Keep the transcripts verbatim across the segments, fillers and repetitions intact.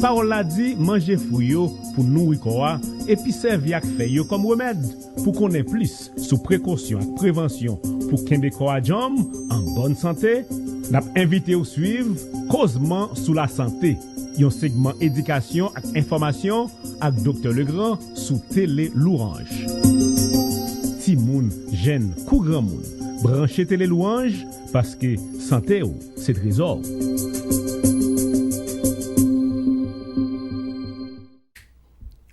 Pawòl la di manje fwi yo pou nouri kò a, epi sèvi ak fèy yo kòm remèd. Pou konnen plis sou prekosyon ak prevansyon pou kenbe kò a djanm, an bòn sante, n ap envite w swiv Kozman sou Lasante, yon segman edikasyon ak enfòmasyon ak Doktè Legrand sou Tele Louange. Timoun, jèn kou granmoun, branche Tele Louange, paske sante w se trezò w.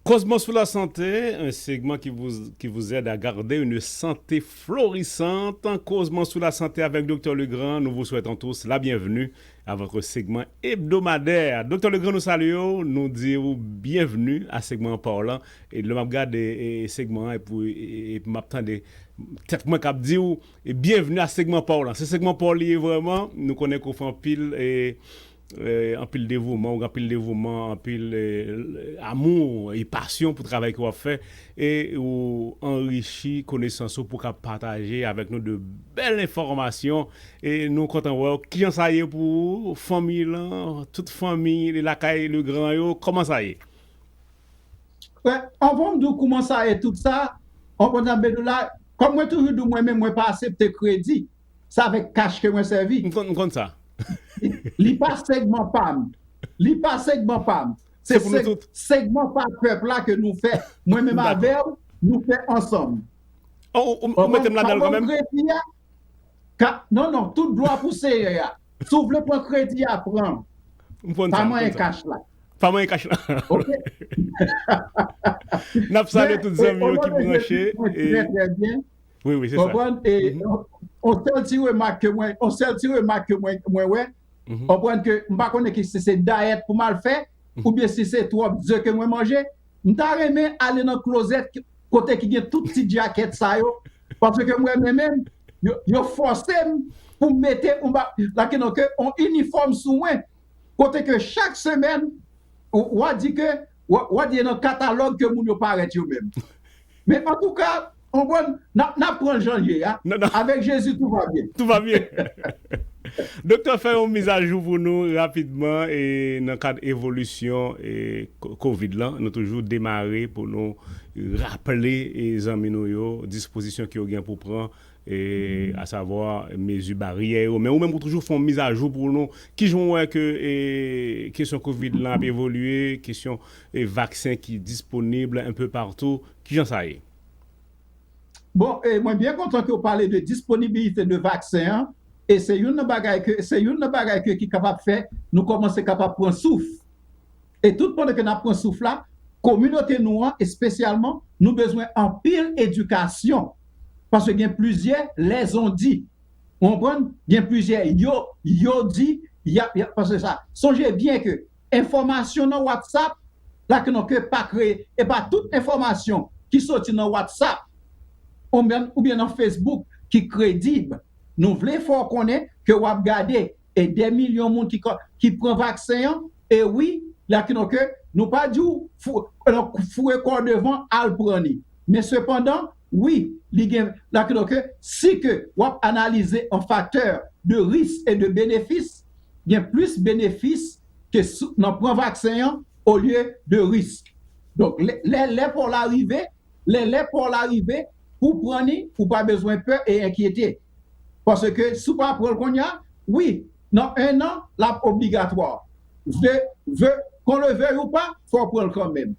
Kozman sou Lasante, un segment qui vous, qui vous aide à garder une santé florissante. Kozman sou Lasante avèk Doktè Legrand. Nous vous souhaitons tous la bienvenue à votre segment hebdomadaire. Doktè Legrand, nou salye w, nou di w byenvni a segman pa w lan. E lè m ap gade e, e, segman an, epi e, e, epi m ap tande tèt mwen k ap di w e, byenvni a segman pa w lan. Se segman pa w li ye vrèman. Nou konnen ke w fè anpil e, e, anpil devouman, ou gen anpil devouman, anpil e, amou e pasyon pou travay ke w ap fè. E ou anrichi konesans ou pou w ka pataje avèk nou de bèl enfòmasyon. E nou kontan wè w. Kijan sa ye pou ou, fanmi lan, tout fanmi lakay Legrand yo, kòman sa ye? Anvan m di w kòman sa ye tout sa, anvan m di w la, kòm mwen toujou di w mwen menm mwen pa aksepte kredi, se avèk kach ke mwen sèvi. M konn, m konn sa. Li pa segman pa m. Li pa segman pa m. Se segman pa pèp la ke nou fè. Mwen menm avè w, nou fè ansanm. Ou mete m ladan l kanmenm? Ka, non, non, tout glwa pou Seyè a. Si w vle pran kredi a, pran. Pa manyen kach la. Pa manyen kach la. N ap salye tout zanmi yo ki branche. Wi, wi, se sa. Konprann? E on sèl ti remak ke mwen, on sèl ti remak ke mwen, mwen wè. Konprann ke m pa konnen ki si se dayèt pou m al fè, oubyen si se twòp ze ke mwen manje. M ta renmen ale nan klozèt kote ki gen tout ti djakèt sa yo. Paske m wè mwen menm, yo, yo fòse m pou m mete yon ba, lakidonk, yon inifòm sou mwen. Kote ke chak semèn, w a di ke, w a di nan katalòg ke moun yo parèt yo menm. Men antouka, on bon, n ap pran l jan l ye a. Avèk Jezi, tout va byen. Tout va byen. Doktè, fè yon mizajou pou nou rapidman e nan kad evolisyon e kovid lan. Nou toujou demare pou nou raple e zanmi nou yo dispozisyon ke yo gen pou pran e asavwa mezi baryè yo. Men ou menm ou toujou fè yon mizajou pou nou. Kijan w wè ke e kesyon kovid lan ap evolye, kesyon e vaksen ki disponib enpe patou, kijan sa ye? Bon, e mwen byen kontan ke w pale de disponibilite de vaksen an, e se youn nan bagay ke se youn nan bagay ke ki kapab fè nou kòmanse kapab pran souf. E tout pandan ke n ap pran souf la, kominote nou an espesyalman, nou bezwen anpil edikasyon. Paske gen plizyè lèzondi. Ou konprann? Gen plizyè yo, yo di, y ap, y ap, paske sa. Sonje byen ke enfòmasyon nan WhatsApp, la ke non ke pa kreye, e pa tout enfòmasyon ki soti nan WhatsApp, oubyen, oubyen nan Facebook ki kredib. Nou vle fè w konnen ke w ap gade e dè milyon moun ki, ki pran vaksen an, e wi, la ke non ke nou pa di w fou, foure kò w devan al pran li. Men sepandan, wi, li gen, la ke non ke si ke w ap analize an faktè de risk e de benefis, gen plis benefis ke nan pran vaksen an olye de risk. Donk, lè, lè, lè pa w la rive, lè, lè pa w la rive, pou w pran li, ou pa bezwen pè e enkyete. Paske si w pa pran l kounye a, wi, nan en an, l ap obligatwa. Ve, ve, qu'on le veuille ou pas, fò w pran l kanmenm.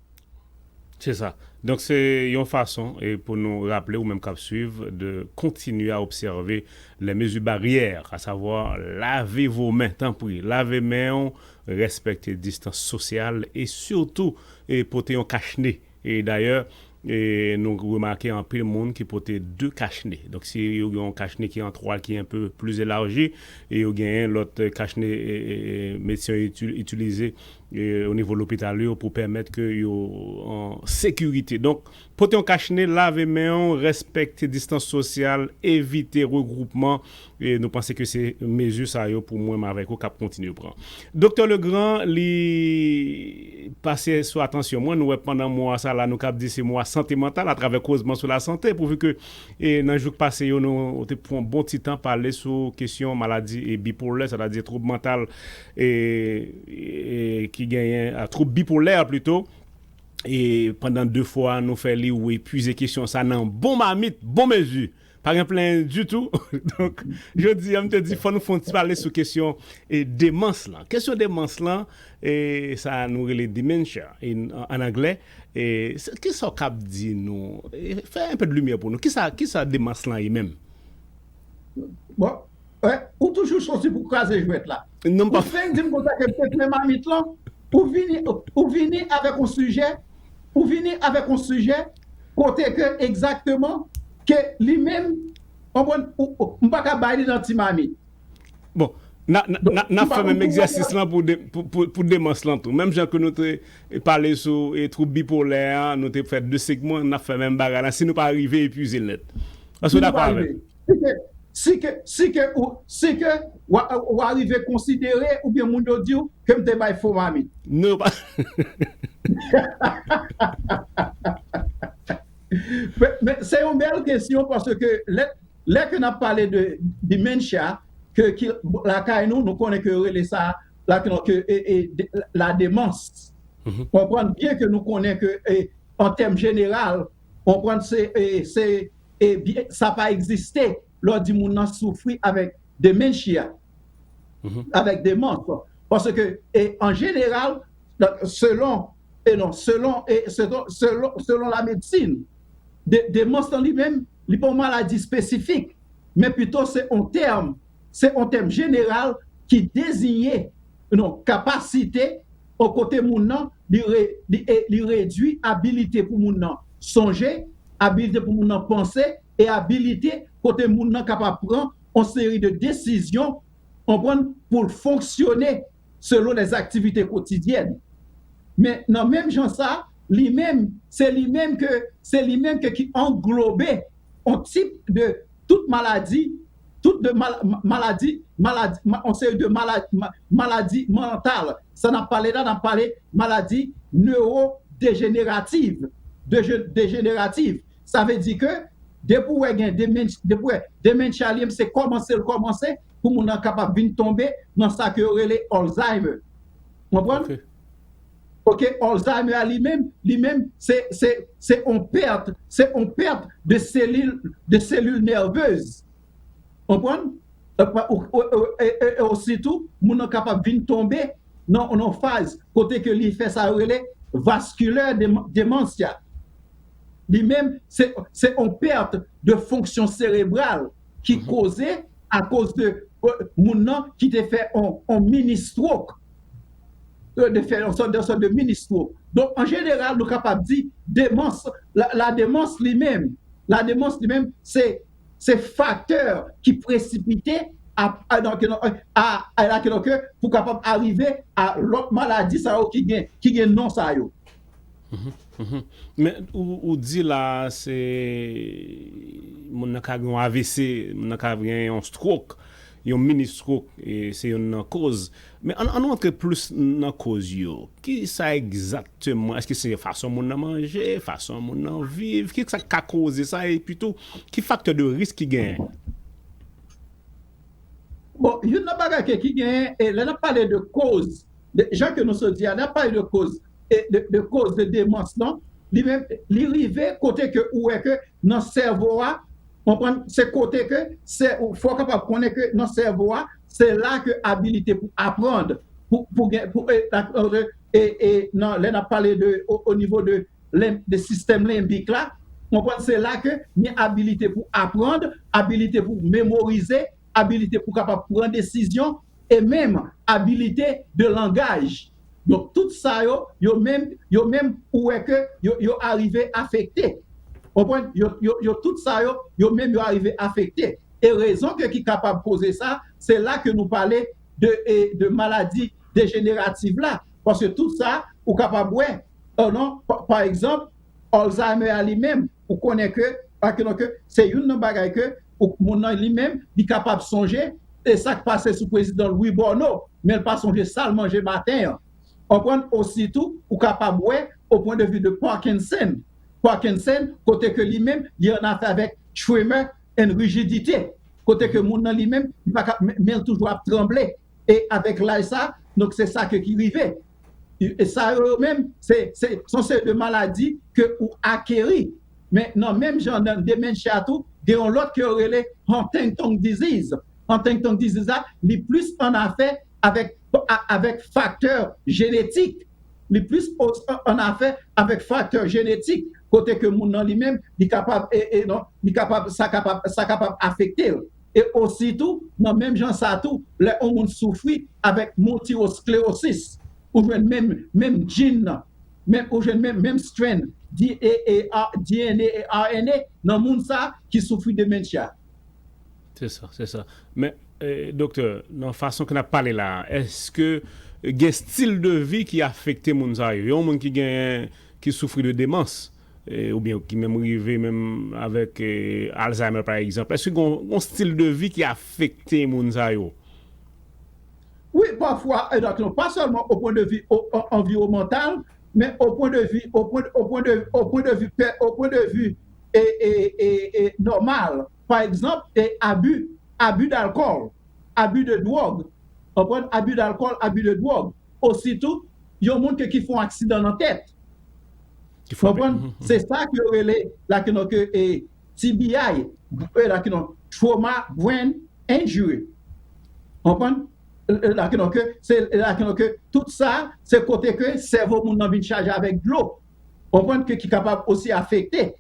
Se sa. Donk, se yon fason e pou nou raple ou menm k ap swiv de continuer à observer les mesures barrières, à savoir lave vo men, tanpri, lave men w, respekte distans sosyal e sitou e pote yon kachne. E dayè, e nou remake anpil moun ki pote de kachne. Donk, si yo gen yon kachne ki an twal ki enpe pli elaji, e yo genyen lòt kachne e, e, e medsen yo itilize e, o nivo lopital yo pou pèmèt ke yo an sekirite. Donk, pote yon kachne, lave men w, respekte distans sosyal, evite regwoupman. E nou panse ke se mezi sa yo pou mwen m avèk ou k ap kontinye pran. Doktè Legrand, li pase sou atansyon mwen. Nou wè pandan mwa sa la, nou kab di se mwa sante mantal atravè kozman sou lasante, pouvi ke e nan jou k pase yo, nou te pran bon ti tan pale sou kesyon maladi e bipolè, sètadi twoub mantal e, e, ki genyen, a, twoub bipolè plito. E pandan de fwa nou fè li, ou epuize kesyon sa nan bon mamit, bon mezi. Pa gen plenyen ditou. Donk, jodi a, m te di, fò nou fè yon ti pale sou kesyon e demans lan. Kesyon demans lan, e sa nou rele dementia en, an anglè. E se- kisa w kab di nou? E fè un peu de lumière pou nou. Kisa, kisa demans lan ye menm? Bon, wè, ou toujou soti pou kraze jwèt la. Non, Ou pa fenk di m konsa ke m te plen mamit lan. Ou vini, ou vini avèk yon sijè, ou vini avèk yon sijè kote ke egzakteman ke li menm, konprann, ou- ou- m pa ka bay li nan ti mamit. Bon, n a, n a, n a, n a Ou pa fè menm konprann? Egzèsis lan pou, de, pou, pou, pou demans lan tou. Menm jan ke nou te pale sou e, twoub bipolè a, nou te fè de segman, n a fè menm bagay la si nou pa rive epuize l nèt. Èske w dakò avè m? Si ke, si ke, si ke ou, si ke w a- w a rive konsidere oubyen moun yo di w ke m te bay fo mamit. Non, pa. Men, men se yon bèl kesyon paske lè, lè ke n ap pale de dementia, ke ki lakay nou, nou konnen ke yo rele sa la, ke, e, e, de- la demans. Mhm. Konprann byen ke nou konnen ke e, an tèm jeneral, konprann se e, se e, byen, sa pa egziste lè w di moun nan soufri avèk dementia, Mhm. avèk demans. Paske e, an jeneral, selon e non, selon e selon, selon, selon la medsin, de, demans lan li menm, li pa yon maladi espesifik, men pito se yon tèm, se yon tèm jeneral ki deziye non kapasite o kote moun nan li, re, li, e, li redwi abilite pou moun nan sonje, abilite pou moun nan panse, e abilite kote moun nan kapab pran yon seri de desizyon, konprann, pou l fonksyone selon lèzaktivite kotidyèn. Men nan menm jan sa, li menm, se li menm ke, se li menm ke ki anglobe yon tip de tout maladi, tout de mal- ma- maladi, maladi, ma- yon seri de maladi, ma- maladi mantal. Sa n ap pale la, n ap pale maladi newodejenerativ, deje- dejenerativ. Sa vle di ke depi w wè gen demen- depi w wè dementia li menm se kòmanse l kòmanse pou moun nan kapab vin tonbe nan sa ke yo rele Alzheimer. Konprann? Ok. Ok, Alzheimer a li menm, li menm se se se yon pèt, se yon pèt de selil, de selil nèvez. Konprann? E pa- ou- ou- ou- e- e- e ositou, moun nan kapab vin tonbe nan nan faz kote ke li fè sa yo rele vascular dem- dementia. Li menm se se yon pèt de fonksyon serebral ki koze akoz de e, moun nan ki te fè yon yon mini stroke. E, de fè yon sòt de sòt de mini stroke. Donk an jeneral nou kapab di demans, la, la demans li menm, la demans li menm se se faktè ki presipite a, a, donk, non, a, a, la, donk, pou kapab arive a lòt maladi sa yo ki gen ki gen non sa yo. Mhm. Men ou, ou di la se moun nan ka gen yon A V C, moun nan ka gen yon stroke, yon mini stroke, e se youn nan koz. Men an, an nou antre plis nan koz yo. Ki sa egzakteman? Èske se fason moun nan manje, fason moun nan viv? Ki sa k ka koze sa? E pito, ki faktè de risk ki genyen? Bon, youn nan bagay ke ki genyen, e lè n ap pale de koz, de, jan ke nou sot di a, n ap pale de koz, e de, de koz de demans lan, li menm, li rive kote ke ou wè ke nan sèvo a, konprann, se kote ke, se, ou fò w kapab konnen ke nan sèvo a, se la ke abilite pou aprann, pou, pou gen, pou, e, e, e, e, nan, lè n ap pale de, o, o nivo de, lenm- de sistèm lenbik la, konprann, se la ke gen abilite pou aprann, abilite pou memorize, abilite pou kapab pran desizyon, e menm abilite de langaj. Donk, tout sa yo, yo menm, yo menm, ou wè ke yo, yo arive afekte. Konprann? Yo, yo, yo, tout sa yo, yo menm, yo arive afekte. E rezon ke ki kapab koze sa, se la ke nou pale de, e, de maladi dejenerativ la. Paske tout sa, ou kapab wè, oh non, pa, pa egzanp, Alzheimer a li menm, ou konnen ke, pa ke non ke, se youn nan bagay ke ou, moun nan li menm, li kapab sonje, e sa k pase sou prezidan Louis Borno, men l pa sonje sa l manje maten an. Konprann? Ositou, ou kapab wè, o pwen de vi de Parkinson. Parkinson, kote ke li menm, li an afè avèk tremor and rigidite. Kote ke moun nan li menm, li pa ka, men men l toujou ap tranble. E avèk laj sa, donk se sa ke ki rive. E sa yo menm, se se se yon seri de maladi ke ou akeri. Men nan menm jan nan dementia tou, gen yon lòt ke yo rele Huntington disease. Huntington disease la, li plis an afè avèk avèk faktè jenetik. Li plis an afè avèk faktè jenetik, kote ke moun nan li menm, li kapab e, e non, li kapab sa kapab sa kapab afekte l. E osi tou, nan menm jan sa tou, lè yon moun soufri avèk miltiyosklewosis, ou jwenn menm menm gene nan, menm ou jwenn menm menm strand DNA e R- DNA e R N A nan moun sa ki soufri dementia. Se sa, se sa. Men, eh, doktè, nan fason ke n ap pale la, èske gen stil de vi ki afekte moun sa yo? Yon moun ki genyen, ki soufri de demans, eh, oubyen ki menm rive menm avèk eh, Alzheimer, pa egzanp, èske gen yon stil de vi ki afekte moun sa yo? Wi, pafwa, e donk, non, pa sèlman o pwen de vi anviwònmantal, men o pwen de vi, o pwen, o pwen de, o pwen de vi, o pwen de vi e, e, e, e, nòmal. Pa egzanp, e abi, abi dalkòl, abi de dwòg, konprann, abi dalkòl, abi de dwòg. Ositou, yon moun ke ki fè yon aksidan nan tèt. Konprann? Se sa ke yo rele la ke non ke e, T B I, e la ke non trauma brain injury. Konprann? La ke non ke se la ke non ke tout sa se kote ke sèvo moun nan vin chaje avèk dlo. Konprann ke ki kapab osi afekte.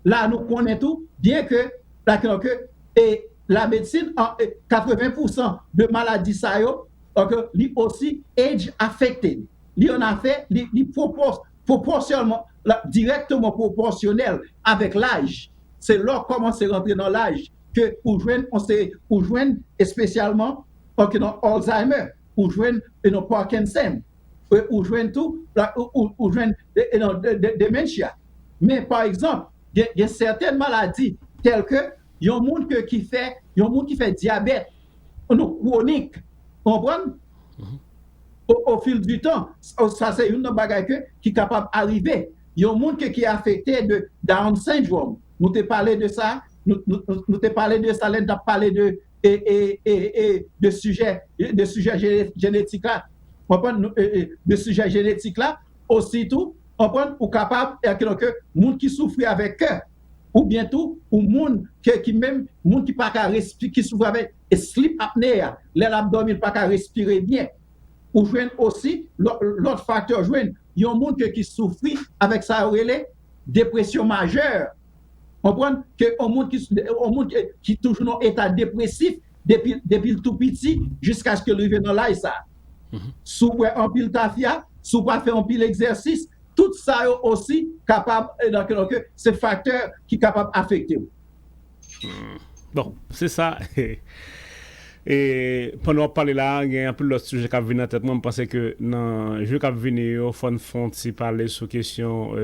La nou konnen tou, byen ke la ke non ke e la medsin an katreven pousan de maladi sa yo, donk li osi age affected. Li an afè, li, li pwopòsyonèlman, dirèkteman pwopòsyonèl avèk laj. Se lè w kòmanse rantre nan laj ke ou jwenn, ou jwenn espesyalman, ok, nan Alzheimer, ou jwenn e nan Parkinson, ou jwenn tou, ou jwenn e nan dementia. Men pa egzanp, gen sèten maladi tèlke yon moun ke ki fè yon moun ki fè dyabèt, nou kwonik, konprann? Au fil du temps, sa se youn nan bagay ke ki kapab arive. Yon moun ke ki afekte de Down syndrome, nou te pale de sa, nou te pale de sa lè n t ap pale de e, e, e, e, de sijè de sijè jenetik la, konprann, de sijè jenetik la, ositou, konprann, ou kapab, e ke moun ki soufri avèk kè, oubyen tou ou moun ke ki menm moun ki pa ka respire, ki soufri avèk sleep apnea, lè l ap dòmi l pa ka respire byen. Ou jwenn osi lòt faktè, jwenn yon moun ke ki soufri avèk sa yo rele depresyon majè. Konprann ke yon moun ki yon moun ki toujou nan eta depresif depi depi l tou piti jiskaske l rive nan laj sa. Si w bwè anpil tafya, si w pa fè anpil egzèsis, tout sa yo osi kapab, se faktè ki kapab afekte w. Bon, se sa. E pandan w ap pale la, gen anpil lòt sijè k ap vin nan tèt mwen. M panse ke nan jou k ap vini yo, fò n fè yon ti pale sou kesyon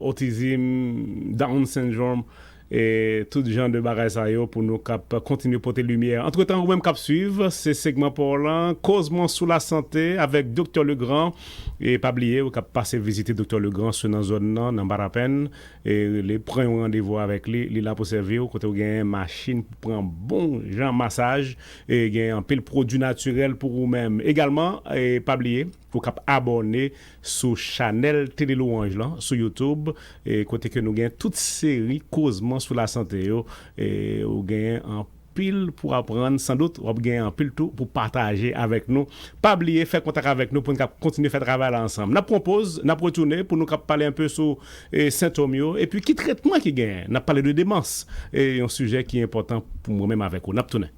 otizm, Down syndrome, e tout jan de bagay sa yo pou nou k ap kontinye pote limyè. Antretan, ou menm k ap swiv, se segman pa w lan, Kozman sou lasante avèk Doktè Legrand. E pa bliye, ou k ap pase vizite Doktè Legrand sou nan zòn nan, nan Barapen. E rele, pran yon randevou avèk li, li la pou sèvi w, kote w genyen machin pou pran bon jan masaj, e genyen anpil pwodui natirèl pou ou menm. Egalman, e pa bliye, ou k ap abòne sou chanèl Tele Lwanj lan sou YouTube, e kote ke nou gen tout seri kozman sou lasante yo, e ou genyen anpil pou aprann, sandout w ap genyen anpil tou pou pataje avèk nou. Pa bliye fè kontak avèk nou pou n ka kontinye fè travay la ansanm. N ap pran poz, n ap retounen pou nou ka pale enpe sou e, sentòm yo, epi ki tretman ki genyen. N ap pale de demans, e yon sijè ki enpòtan pou mwen menm avèk ou. N ap tounen.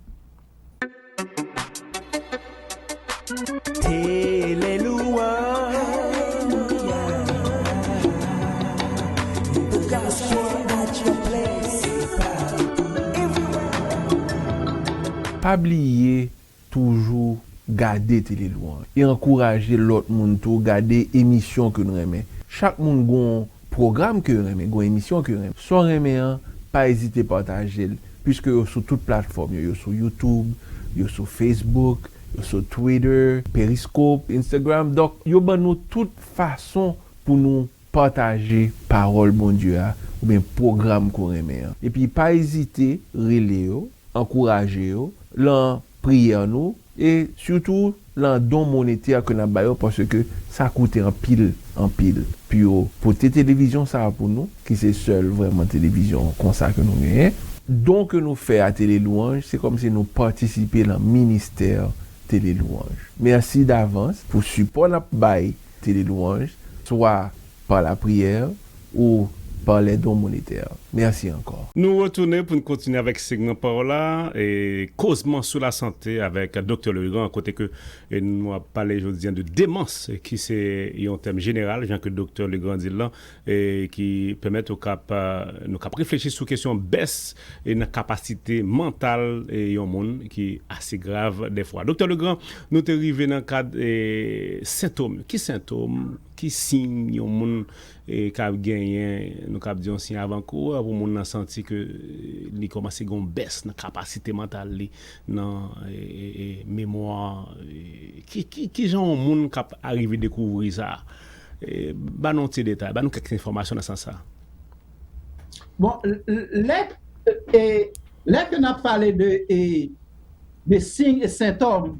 Tele Louange. The gospel at your place. Everywhere. Pa bliye toujou gade Tele Lwanj e ankouraje lòt moun tou gade emisyon ke nou renmen. Chak moun gon pwogram ke yo renmen, gon emisyon ke yo renmen. Sa w renmen an, pa ezite pataje l, piske yo sou tout platfòm yo. Yo sou YouTube, yo sou Facebook, yo sou Twitter, Periscope, Instagram. Donk, yo ban nou tout fason pou nou pataje pawòl Bondye a oubyen pwogram ke w renmen an. Epi pa ezite rele yo, ankouraje yo, lan priyè nou, e sitou nan don monetè ke n ap ba yo, paske sa koute anpil, anpil, pou yo pote televizyon sa a pou nou, ki se sèl vrèman televizyon konsa ke nou genyen. Don ke nou fè a Tele Louange, se kòmsi nou patisipe nan ministè Tele Louange. Mèsi davans pou sipò n ap bay Tele Louange, swa pa lapriyè ou pa lèdon monetè. Mèsi ankò. Nou retounen pou n kontinye avèk segman pa w la, e, Kozman sou lasante avèk Doktè Legrand, kote ke, e, nou ap pale jodi a de demans, ki se yon tèm jeneral, jan ke Doktè Legrand di l lan, e, ki pèmèt ou kap, e, nou kap reflechi sou kesyon bès, e, nan kapasite mantal, e, yon moun ki ase grav dèfwa. Doktè Legrand, nou te rive nan kad, e, sentòm. Ki sentòm, ki siy yon moun, e, ka genyen, nou kap di yon siy avankourè pou moun nan santi ke, e, li kòmanse gen yon bès nan kapasite mantal li, nan, e, e, e, memwa, e, ki, ki, ki jan yon moun kap arive dekouvri sa? E, ba nou ti detay, ba nou kèk enfòmasyon nan sans sa. Bon, l-, l-, lè, e, lè ke n ap pale de, e, de siy e sentòm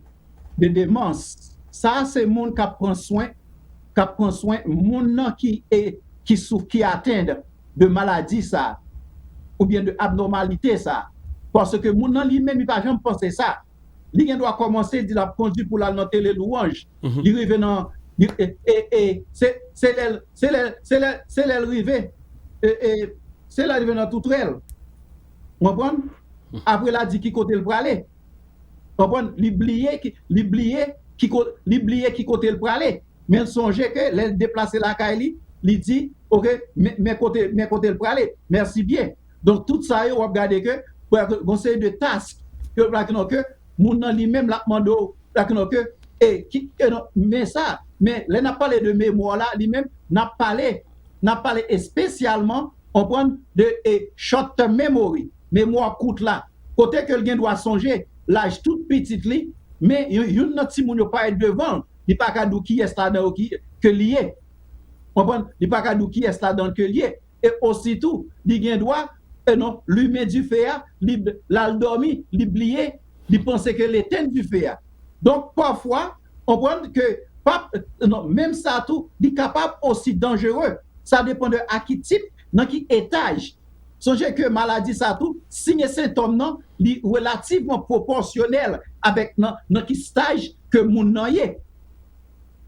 de demans, sa se moun k ap pran swen, k ap pran swen moun nan ki, e, ki souf, ki atenn de maladi sa, oubyen de abnòmalite sa. Paske moun nan li menm, li pa janm panse sa. Li gen dwa kòmanse di l ap kondui pou l al nan Tele Louange. Li rive nan, li, e, e, e, se, se lè l, se lè l, se lè l, se lè l rive, e, e, se lè l rive nan Toutrèl. Ou konprann? Apre l a di ki kote l prale. Ou konprann? Li bliye ki, li bliye ki ko-, li bliye ki kote l prale. Men l sonje ke lè l deplase lakay li, li di, oke, men, men kote, men kote l prale. Mèsi byen. Donk, tout sa yo, w ap gade ke, pou gon seri de task, ke, ke moun nan li menm, l ap mande w, ke, e, ki, e, non, men sa, men lè n ap pale de memwa la, li menm, n ap pale, n ap pale espesyalman, konprann, de, e, short term memory, memwa kout la, kote ke l gen dwa sonje laj tout pitit li, men youn, youn nan timoun yo parèt devan l, li pa ka di w kiyès ladan yo ki, ke li ye. Konprann? Li pa ka di w kiyès ladan l ke li ye. E ositou, li gen dwa, e non, limen dife a, li, l al dòmi, li bliye, li panse ke l etenn dife a. Donk, pafwa, konprann ke, pa, non, menm sa tou, li kapab osi danjere. Sa depann de a ki tip, nan ki etaj. Sonje ke maladi sa tou, siy e sentòm nan, li relativman pwopòsyonèl avèk nan, nan ki staj ke moun nan ye.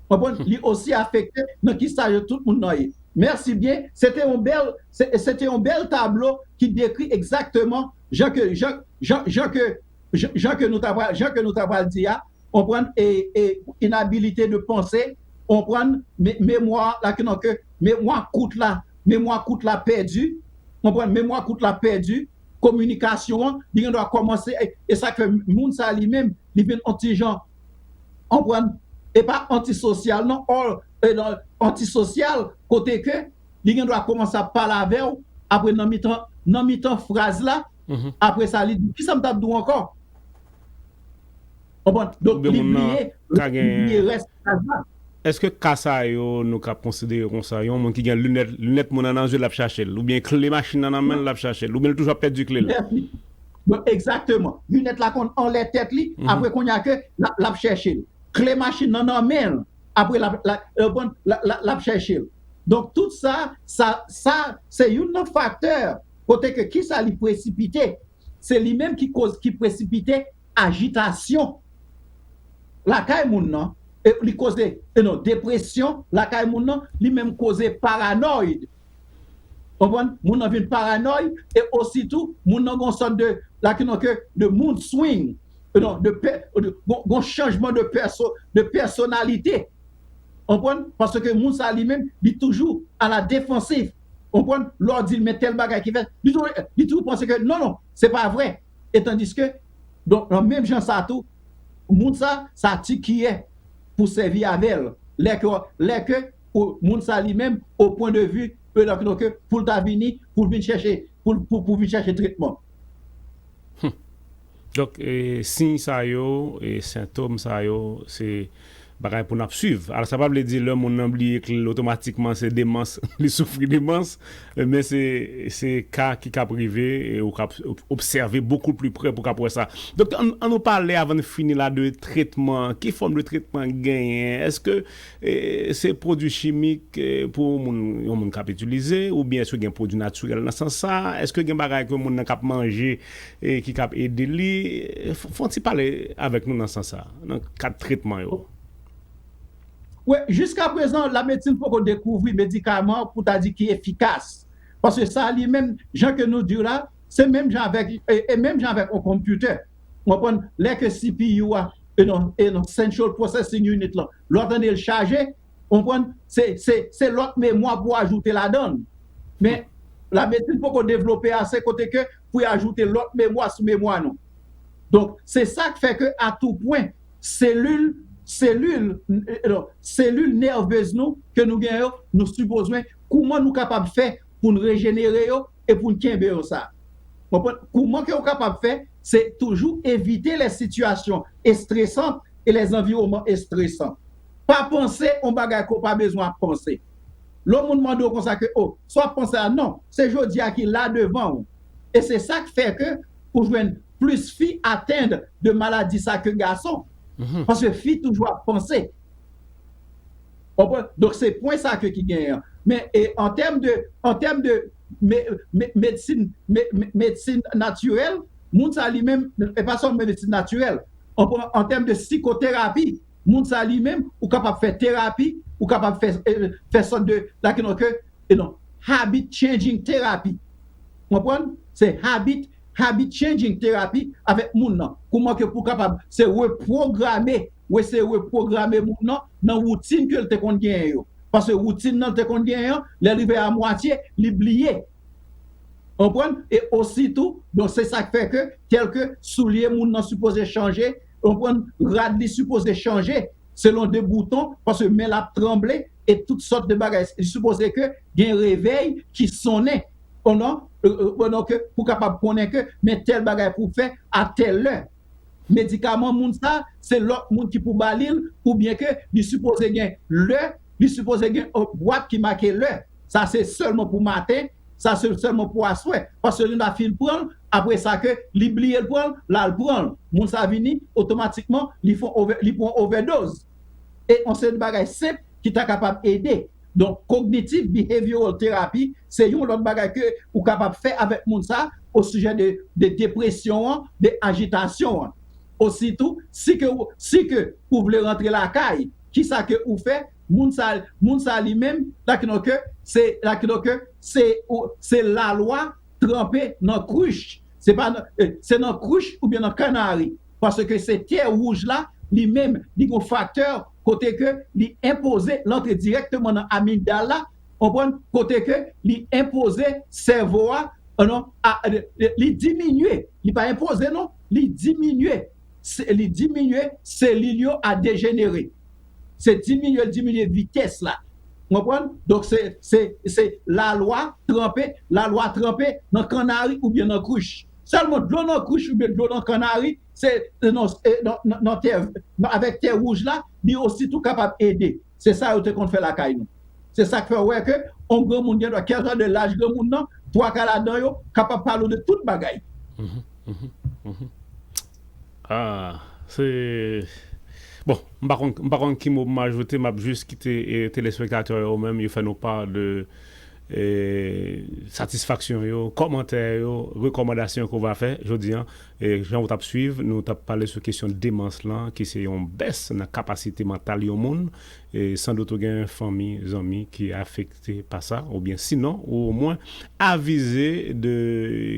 Konprann? Li osi afekte nan ki staj tout moun nan ye. Mèsi byen. Se te yon bèl, se, se te yon bèl tablo ki dekri egzakteman jan ke, jan, jan, jan ke, jan, jan ke nou ta pral, jan ke nou ta pral di a, konprann, e, e inabilite de panse, konprann, me-, memwa la, ke non, ke memwa kout la, memwa kout la pèdi, konprann, memwa kout la pèdi, kominikasyon an, li gen dwa kòmanse, e, e sa k fè moun sa li menm, li vin on ti jan, konprann, e pa antisosyal, non, or, e, non, antisosyal, kote ke li gen dwa kòmanse ap pale avè w, apre nan mitan, nan mitan fraz la, apre sa, li di, kisa m t ap di w ankò? Konprann? Donk, li bliye, li bliye rès fraz la. Èske ka sa yo nou ka konsidere konsa? Yon moun ki gen linèt, linèt moun nan nan zye l ap chache l, oubyen kle machin nan nan men l l ap chache l, oubyen l toujou ap pèdi kle l? Bon, egzakteman. Linèt la konn anlè tèt li, apre kounye a ke l ap, l ap chèche l. Kle machin nan nan men l, apre l ap, l ap, l ap chèche l. Donk, tout sa, sa, sa, se youn nan faktè kote ke kisa li presipite. Se li menm ki koz, ki presipite ajitasyon lakay moun nan, e li koze, e non, depresyon lakay moun nan, li menm koze paranoid. Konprann? Moun nan vin paranoid, e ositou, moun nan gon sòt de, la ki non ke, de mood swing, e non, de, pe, de gon, gon chanjman de pèso, de pèsonalite. Konprann? Paske moun sa li menm, li toujou a la defansif. Konprann? Lè w di l, men tèl bagay ki fèt, li toujou, li toujou panse ke non, non, se pa vre. E tandiske, donk, nan menm jan sa tou, moun sa, sa ti kiyè pou sèvi avè l. Lè ke, lè ke, ou, moun sa li menm, o pwen de vi, ke, donk, ke, pou l ta vini, pou l vin chèche, pou, pou, pou vin chèche tretman. Donk, e, siy sa yo, e, sentòm sa yo, se bagay pou n ap swiv. Alò, sa pa vle di lè moun nan bliye ke l otomatikman se demans, li soufri demans, men se, se ka ki kab rive e ou kab obsève bokou pli prè pou kab wè sa. Donk, ann, ann nou pale avan n fini la de tretman. Ki fòm de tretman k genyen? Èske e, se pwodui chimik e, pou moun, yon moun k ap itilize, oubyen èske gen pwodui natirèl nan sans sa? Èske gen bagay ke moun nan k ap manje e, ki k ap ede li? E, f- fè yon ti pale avèk nou nan sans sa, nan kad tretman yo. Wi, jiska prezan, lamedsin poko dekouvri medikaman pou ta di ki efikas. Paske sa li menm, jan ke nou di la, se menm jan avèk, e, e menm jan avèk yon konpitè. Ou konprann? Lè ke C P U a, e non, e non, Central Processing Unit lan, lè w tande l chaje, ou konprann? Se, se, se lòt memwa pou ajoute ladan l. Men, lamedsin poko devlope ase kote ke pou y ajoute lòt memwa sou memwa nou. Donk, se sa k fè ke a tou pwen, selil, selil, e, non, selil nèvez nou ke nou gen yo, nou sipozwen, kouman nou kapab fè pou n rejenere yo e pou n kenbe yo sa. Konprann? Kouman ke ou kapab fè, se toujou evite lè sitiyasyon estresan e lè zanviwònman estresan. Pa panse yon bagay ke w pa bezwen ap panse. Lè yon moun mande w konsa ke, o, sa w ap panse a, non, se jodi a ki la devan w. E se sa k fè ke ou jwenn plis fi atenn de maladi sa ke gason. Paske fi toujou ap panse. Konprann? Donk, se pwen sa ke ki genyen an. Men, e, an tèm de, an tèm de me, me, medsin, me, me, medsin natirèl, moun sa li menm, e pa sèlman medsin natirèl, an, an tèm de sikoterapi, moun sa li menm, ou kapab fè terapi, ou kapab fè, e, fè sòt de, la ki non ke, e non, habit changing therapy. Konprann? Se habit, habit changing therapy avèk moun nan. Kouman ke pou kapab, se repwograme, ou eseye repwograme moun nan, nan woutin ke l te konn genyen yo. Paske woutin nan l te konn genyen an, lè l rive a mwatye, li bliye. Konprann? E ositou, donk se sa k fè ke, tèl ke soulye moun nan sipoze chanje, konprann, rad li sipoze chanje, selon de bouton, paske men l ap tranble, e tout sòt de bagay. Li sipoze ke gen revèy ki sonnen, pandan, e, e, pandan ke pou kapab konnen ke, men tèl bagay pou fè a tèl lè. Medikaman moun sa, se lòt moun ki pou ba li l, oubyen ke li sipoze gen lè, li sipoze gen, e, bwat ki make lè. Sa se sèlman pou maten, sa se sèlman pou aswè. Paske li ta fin pran l, apre sa ke li bliye l pran l, l al pran l. Moun sa vini, otomatikman, li fè yon ove-, li pran yon ovèdoz. E yon seri de bagay senp ki ta kapab ede. Donk, cognitive behavioral therapy, se yon lòt bagay ke ou kapab fè avèk moun sa, o sijè de, de depresyon an, de ajitasyon an. Ositou, si ke, ou- si ke ou vle rantre lakay, kisa ke ou fè? Moun sa, moun sa li menm, la ki non ke, se, la ki non ke, se, ou- se lalwa tranpe nan krich. Se pa nan, e, se nan krich oubyen nan kannari. Paske se tè wouj la, li menm, li gon faktè kote ke li enpoze l antre dirèkteman nan amigdal la, konprann, kote ke li enpoze sèvo a, a non, a, li, li diminye, li pa enpoze non, li diminye, se- li diminye selil yo a dejenere. Se diminye, l diminye vitès la. Konprann? Donk se, se, se lalwa tranpe, lalwa tranpe nan kannari oubyen nan krich. Sèlman dlo nan krich oubyen dlo nan kannari, se, e, non, e, non, non, non, tè, non, avèk tè wouj la, li ositou kapab ede. Se sa yo te konn fè lakay nou. Se sa k fè w wè ke yon granmoun gen dwa, kèlkeswa de laj granmoun nan, twa ka ladan yo kapab pale w de tout bagay. Ah, se, bon, m pa konn, m pa konn ki mo pou m ajoute, m ap jis kite e, telespektatè yo menm, yo fè nou pa de e, satisfaksyon yo, kòmantè yo, rekòmandasyon ke w va fè jodi a. E, jan w t ap swiv, nou t ap pale sou kesyon demans lan, ki se yon bès nan kapasite mantal yon moun. E, sandout ou gen fanmi, zanmi ki afekte pa sa, oubyen sinon, ou omwen avize de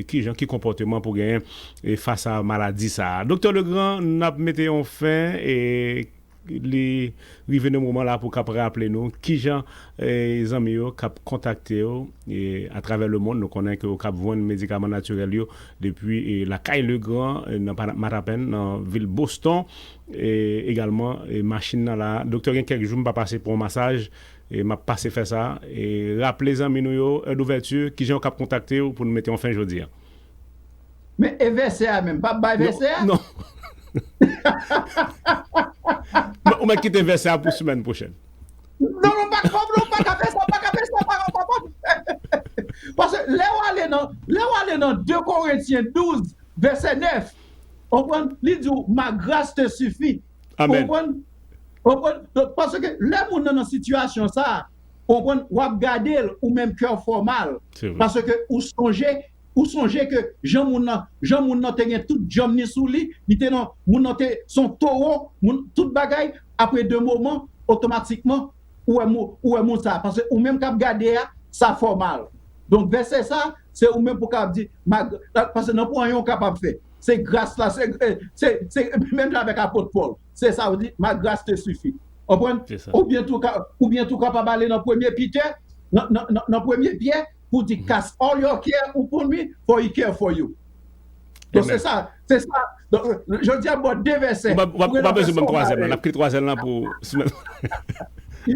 kijan, ki konpòteman pou genyen e, fas a maladi sa a. Doktè Legrand, n ap mete yon fen e, li rive nan moman la pou k ap raple nou kijan e, zanmi yo k ap kontakte yo e, atravè lemonn. Nou konnen ke yo k ap jwenn medikaman natirèl yo depi e, lakay Legrand e, nan Pa- Matapen, nan vil Boston. E, egalman, e, machin nan la. Doktè, gen kèk jou m pa pase pou yon masaj, e, m ap pase fè sa. E, raple zanmi nou yo, è douvèti, kijan yo k ap kontakte w pou nou mete yon fen jodi a. Men e vèsè a menm, p ap bay vèsè a? Non. Non, Ou mèt kite vèsè a pou semèn pwochèn. Non, non, pa, pa, non, pa ka fè sa, pa ka fè sa, pa, pa, pa. Paske lè w ale nan, lè w ale nan de Korentyen douz, vèsè nèf, w konprann, li di w, ma grâce te suffit. Amèn. W konprann? W konprann? Donk, paske lè moun nan nan sitiyasyon sa a, w konprann, w ap gade l, ou menm kè w fè w mal. Se vre. Paske ou sonje, ou sonje ke jan moun nan, jan moun nan te gen tout djanm ni sou li, li te nan, moun nan te son towo, moun, tout bagay, apre de moman, otomatikman, ou wè moun, ou wè moun sa, paske ou menm k ap gade a, sa fè w mal. Donk, vèsè sa, se ou menm pou kapab di, ma, paske nan pwen yon kapab fè. Se gras la, se, se, se, menm jan avèk apot Pòl. Se sa ou di, ma grâce te suffit. Konprann? Se sa. Oubyen tou, ka, oubyen tou kapab ale nan premye Pitè, nan, nan, nan, nan premye Pyè, pou di, cast all your care upon me, for he care for you. Donk, se sa, se sa. Donk, jodi a, bon, de vèsè. Ou pa, ou pa, ou pa bezwen ban m twazyèm lan. N ap kite twazyèm lan pou semèn,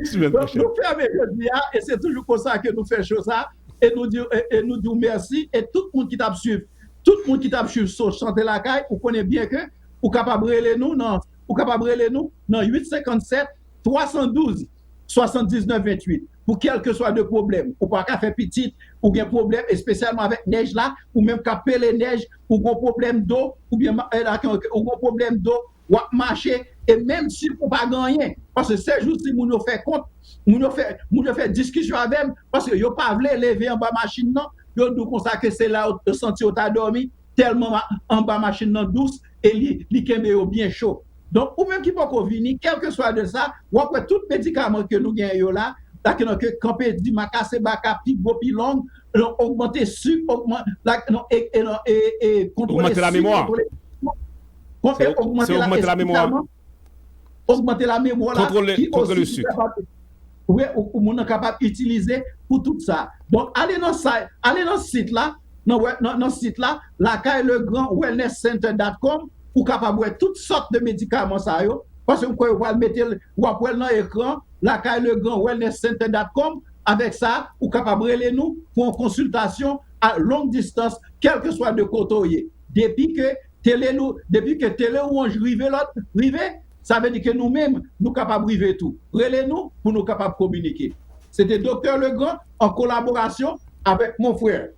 semèn pwochèn. Donk, nou fèmen jodi a, e se toujou konsa ke nou fè cho sa, e nou di, e, e nou di w mèsi, e tout moun ki t ap swiv, tout moun ki t ap swiv So Chante Lakay, ou konnen byen ke ou kapab rele nou nan, ou kapab rele nou nan uit senkannsèt, twa san douz, swasanndiznèf venntuit. Pou kèlkeswa de pwoblèm, ou pa ka fè pitit, ou gen pwoblèm espesyalman avèk nèj la, ou menm k ap pele nèj, ou gon pwoblèm do, oubyen ma-, eh, la, ou gon pwoblèm do, w ap mache, e menm si ou pa gen anyen, paske sèjousi moun yo fè kont, moun yo fè, moun yo fè diskisyon avè m, paske yo pa vle leve anba machin nan, yo di w konsa ke se la yo, yo santi yo ta dòmi, tèlman ma-, anba machin nan dous, e li, li kenbe yo byen cho. Donk, ou menm ki poko vini, kèlkeswa de sa, w ap wè tout medikaman ke nou genyen yo la, la ke nan ke kanpe di makase baka, pi gwo, pi long, non, ogmante sik, ogman-, la, non, e, e, non, e, e, kontwole sik, kontwole, kon-, e ogmante la espesialman, ogmante la memwa la, ki osi ki kapab, wi, ou, ou moun nan kapab itilize pou tout sa. Donk, ale nan sa, ale nan sit la, nan, wè, nan, nan sit la, lakay legrand wellness center dot com, ou kapab wè tout sòt de medikaman sa yo, paske m kwè yo pral mete l, w ap wè l nan ekran, lakay legrand wellness center dot com, avèk sa, ou kapab rele nou pou yon konsiltasyon a long distans, kèlkeswa de kote w ye. Depi ke tele nou, depi ke tele ou anj rive lòt, rive, sa vle di ke nou menm, nou kapab rive tou. Rele nou pou nou kapab kominike. Se te Doktè Legrand an kolaborasyon avèk mon frè.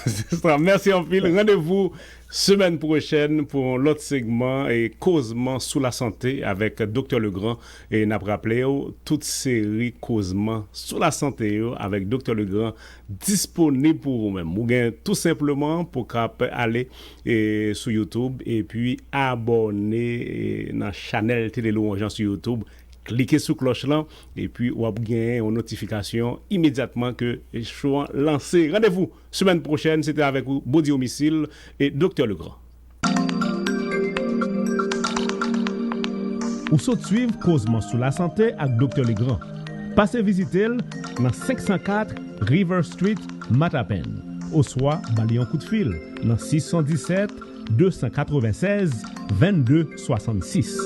Se sa. Mèsi anpil. Randevou semèn pwochèn pou yon lòt segman e kozman sou lasante avèk Doktè Legrand. E n ap raple w, tout seri kozman sou lasante yo avèk Doktè Legrand disponib pou ou menm. Ou gen tou senpleman pou k ap ale, e, sou YouTube epi abòne, e, nan chanèl Tele Lwonjan sou YouTube. Klike sou klòch lan, epi w ap gen yon notifikasyon imedyatman ke show an lanse. Randevou semèn pwochèn, se te avèk ou, Bondye Omisil e Doktè Legrand. Ou sot swiv kozman sou lasante ak Doktè Legrand. Pase vizite l nan senk san kat River Street, Matapen, oswa ba li yon kout fil nan sis san disèt, de san katrevennsèz, vennde swasannsis.